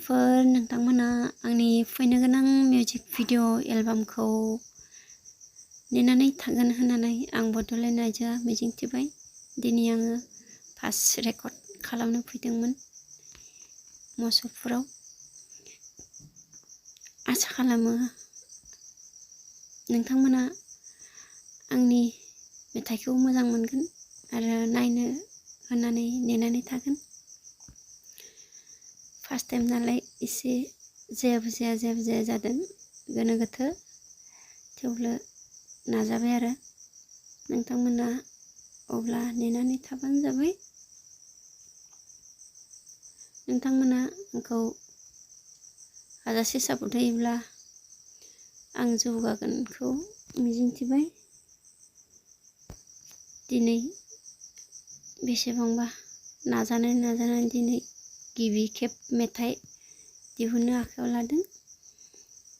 लोगोफोर नोंथांमोना आंनि फैनो गोनां मिउजिक भिडिअ एलबामखौ नेनानै थागोन होननानै आं बड'लेण्ड नायजोआ मिजिंथिबाय। दिनै आङो फार्स्ट रेकर्ड खालामनो फैदोंमोन मसलपुराव। आसा खालामो नोंथांमोना आंनि मेथाइखौ मोजां मोनगोन आरो नायनो होननानै नेनानै थागोन। फार्स्ट टाइम नालाय एसे जेबो जाया जादों गोनो गोथो, थेवबो नाजाबाय आरो नोंथांमोना अब्ला नेनानै थाबानो जाबाय। नोंथांमोना आंखौ हाजासे सापर्ट होयोब्ला आं जौगागोनखौ मिजिंथिबाय। दिनै बेसेबांबा नाजानानै दिनै गिबि खेब मेथाइ दिहुननो आखायाव लादों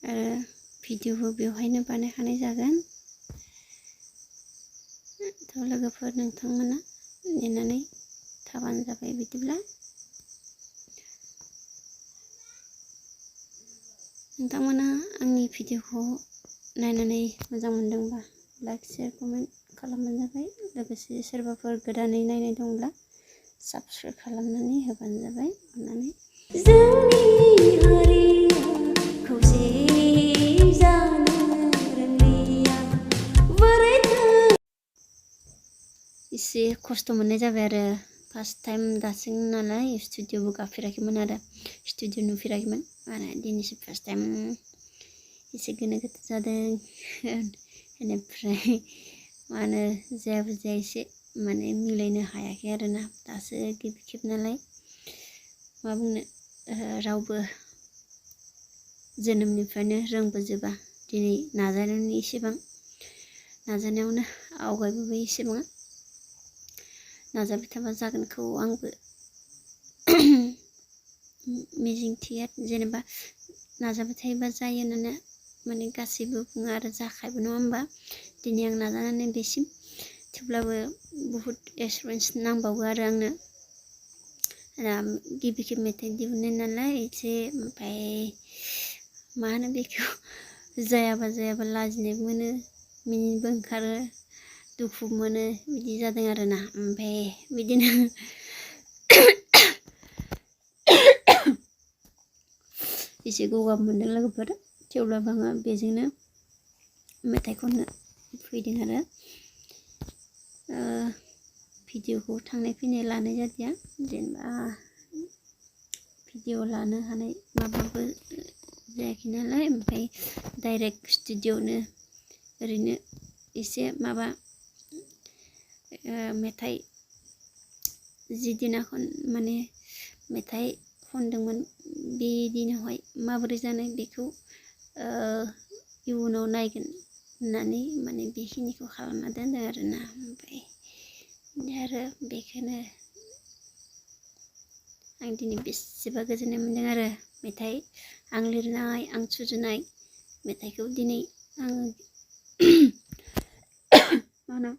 आरो भिडिअबो बेवहायनो बानायखानाय जागोन। थ' लोगोफोर नोंथांमोना नेनानै थाबानो जाबाय। बिदिब्ला नोंथांमोना आंनि भिडिअखौ नायनानै मोजां मोनदोंबा लाइक शेयार कमेन्ट खालामबानो जाबाय। लोगोसे सोरबाफोर गोदानै नायनाय दंब्ला साबस्क्राइब खालामनानै होबानो जाबाय अननानै। जोंनि हारिया खौसे जानो रोंलिया बोरैथो एसे खस्थ' मोननाय जाबाय आरो फार्स्ट टाइम दासिम नालाय स्टुडिअबो गाफेराखैमोन आरो स्टुडिअ नुफेराखैमोन। माने दिनैसो फार्स्ट टाइम एसे गोनो गोथो जादों। बेनिफ्राय मानो जायाबो जाया एसे माने मिलायनो हायाखै आरोना। दासो गिबि खेब नालाय मा बुंनो, रावबो जोनोमनिफ्रायनो रोंबोजोबा। दिनै नाजानायावनो एसेबां नाजानायावनो आवगायबोबाय एसेबां। नाजाबाय थाबा जागोनखौ आंबो मिजिंथियो। जेनेबा नाजाबाय थायोबा जायो होननानै माने गासैबो बुङो आरो जाखायबो, नङा होमबा? दिनै आं नाजानानै बेसिम, थेवब्लाबो बुहुत एक्सपिरियेन्स नांबावो आरो आंनो। गिबि खेब मेथाइ दिहुननाय नालाय एसे, ओमफ्राय मा होनो बेखौ, जायाबा लाजिनायबो मोनो, मिनिनोबो ओंखारो, दुखु मोनो, बिदि जादों आरोना। ओमफ्राय बिदिनो एसे गगा मोनदों लोगोफोर, थेवब्लाबो आङो बेजोंनो मेथाइ खननो फैदों आरो भिडिअखौ थांनाय फैनाय लानाय जादिया। जेनेबा भिडिअ लानो हानाय माबाबो जायाखै नालाय, ओमफ्राय डाइरेक्ट स्टुडिअ'नो ओरैनो एसे माबा मेथाइ जि दिनाखन माने मेथाइ खनदोंमोन बे दिनावहाय माबोरै जानाय बेखौ इयुनाव नायगोन होननानै माने बेखिनिखौ खालामना दोनदों आरोना। ओमफ्राय आरो बेखौनो आं दिनै बेसेबा गोजोननाय मोन्दों आरो मेथाइ आं लिरनाय, आं सुजुनाय मेथाइखौ दिनै आङो मा होनो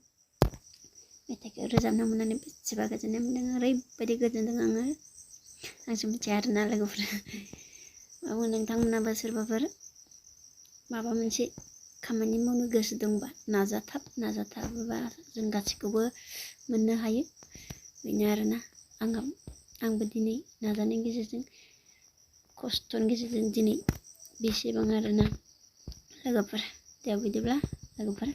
मेथाइखौ रोजाबनो मोननानै बेसेबा गोजोननाय मोन्दों। ओरैबायदि गोजोनदों आङो, आंसो मिथिया आरोना लोगोफोर। माबा नोंथांमोनाबो सोरबाफोर माबा मोनसे खामानि मावनो गोसो दंबा नाजाथाबोबा जों गासैखौबो मोननो हायो। बेनो आरोना आंबो दिनै नाजानायनि गेजेरजों, खस्थ'नि गेजेरजों दिनै बेसेबां आरोना लोगोफोर। दे बिदिब्ला लोगोफोर।